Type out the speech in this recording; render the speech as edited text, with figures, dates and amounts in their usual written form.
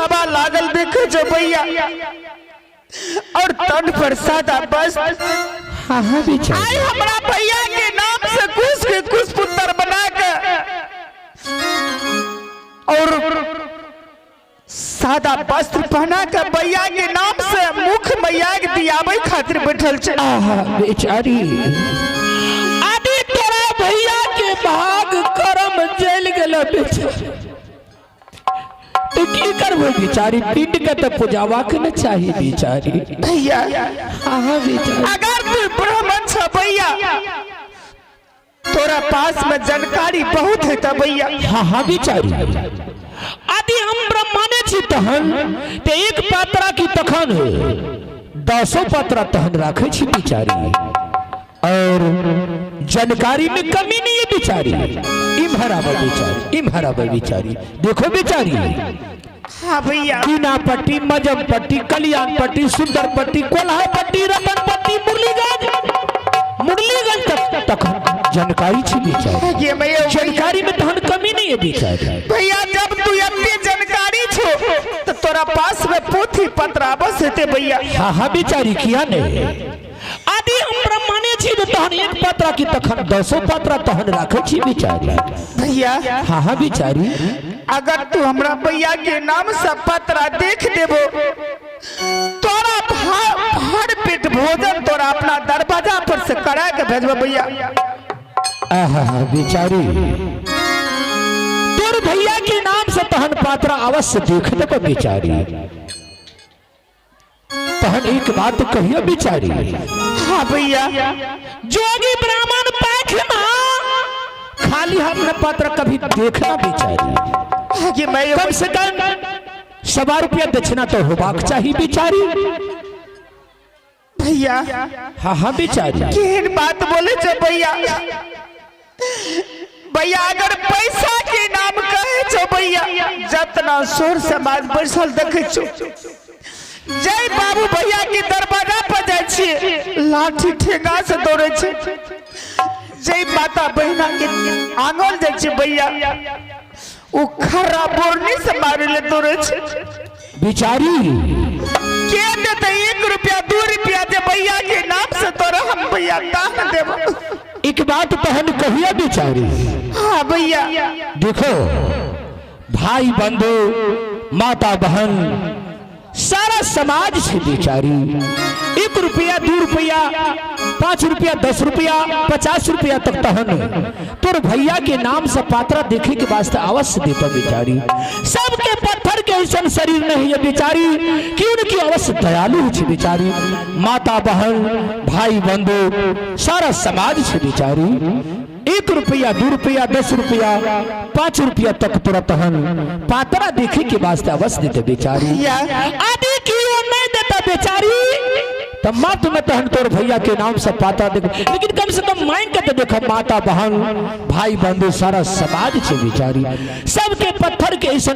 पूजावा लागल देखे छो भैया और तन पर सादा बस। हाँ हाँ बेचारी। आई हमरा भैया के नाम से कुश के कुश पुत्र बना के और सादा वस्त्र पहना के भैया के नाम से मुख मैया के दियाबै खातिर बैठल छै। आहा बेचारी, आदि तोरा भैया के भाग करम जल गेल बेचारी, तो की करबै बेचारी? पिंड के तो पुजावा के न चाही बेचारी। भैया। हाँ हाँ बेचारी। अगर तू ब्राह्मण छ भैया, तोरा पास में जानकारी बहुत है त भैया। हाँ हाँ बेचारी, आदि हम ब्रह्माने छी तहन ते एक पात्रा की तखन दसो पात्रा तहन राखे छी बेचारी, और जानकारी में कमी नहीं है बेचारी। इम्हर आवे बेचारी, इम्हर आवे बेचारी, देखो बेचारी। हाँ भैया। कीना पट्टी, मजम पट्टी, कल्याण पट्टी, सुंदर पट्टी, कोल्हा पट्टी, रतन पट्टी, मुरलीगंज, मुरलीगंज तक तखन जानकारी छी बेचारी। ये भैया। जानकारी में तहन कमी नहीं है बेचारी। भैया, जब तू एते जानकारी छो तो तोरा पास में पोथी पत्र अवश्य हेते भैया। हाँ हाँ बेचारी, किया नहीं? आदि हम ब्रह्माने छी तो तहन एक पात्रा की तखन दसो पात्रा तहन राखे छी बेचारी। भैया। हाँ हाँ बेचारी। अगर तू हमरा भैया के नाम से पत्रा देख देबो, तोरा भर पेट भोजन तोरा अपना दरवाजा पर से करा के भेजबो भैया। आहा बेचारी, तोर भैया के नाम से तहन पात्रा अवश्य देख देबो बेचारी। तहन एक बात कहियो बेचारी। हाँ भैया। जोगी ब्राह्मण पाखना खाली हाथ में पात्र कभी देखना बेचारी। आगे मैं कम से कम 125 रुपया दक्षिणा तो होबाक चाहिए बेचारी। भैया। हाँ हाँ बेचारी। केहन बात बोले छो भैया? भैया, अगर पैसा के नाम कहे छो भैया, जतना शोर समाज बैसल देखे छो, जय बाबू भैया के दरवाजा पर जाइ छियै लाठी ठेंगा से दौड़े छै, जय माता बहिना के आंगन जाइ छियै भैया ओ खर्रा बोरनी से मारे ले दौड़े छै। बेचारी। के देते 1 रुपया 2 रुपया जे भैया के नाम से तोरा हम भैया दान देब? एक बात तहन कहिया बेचारी। हाँ भैया। देखो, भाई बंधु, माता बहन, सारा समाज छे बेचारी, 1 रुपया 2 रुपया 5 रुपया 10 रुपया 50 रुपया तक तहन तोर भैया के नाम से पात्रा देखे के वास्ते अवश्य देता बेचारी। सबके पत्थर के ऐसा शरीर नहीं है बेचारी कि उनकी अवश्य दयालु है बेचारी। माता बहन, भाई बंधु, सारा समाज छे बेचारी, 1 रुपया 2 रुपया 10 रुपया 5 रुपया तक तोरा तहन पात्रा देखे के वास्ते अवश्य देते बेचारी। आदि की वो नहीं देता बेचारी तो मत में तहन तोर भैया के नाम से पाता देख, लेकिन कम से कम मांग के तो देखो। माता बहन, भाई बंधु, सारा समाज छे बेचारी, सबके पत्थर के ऐसा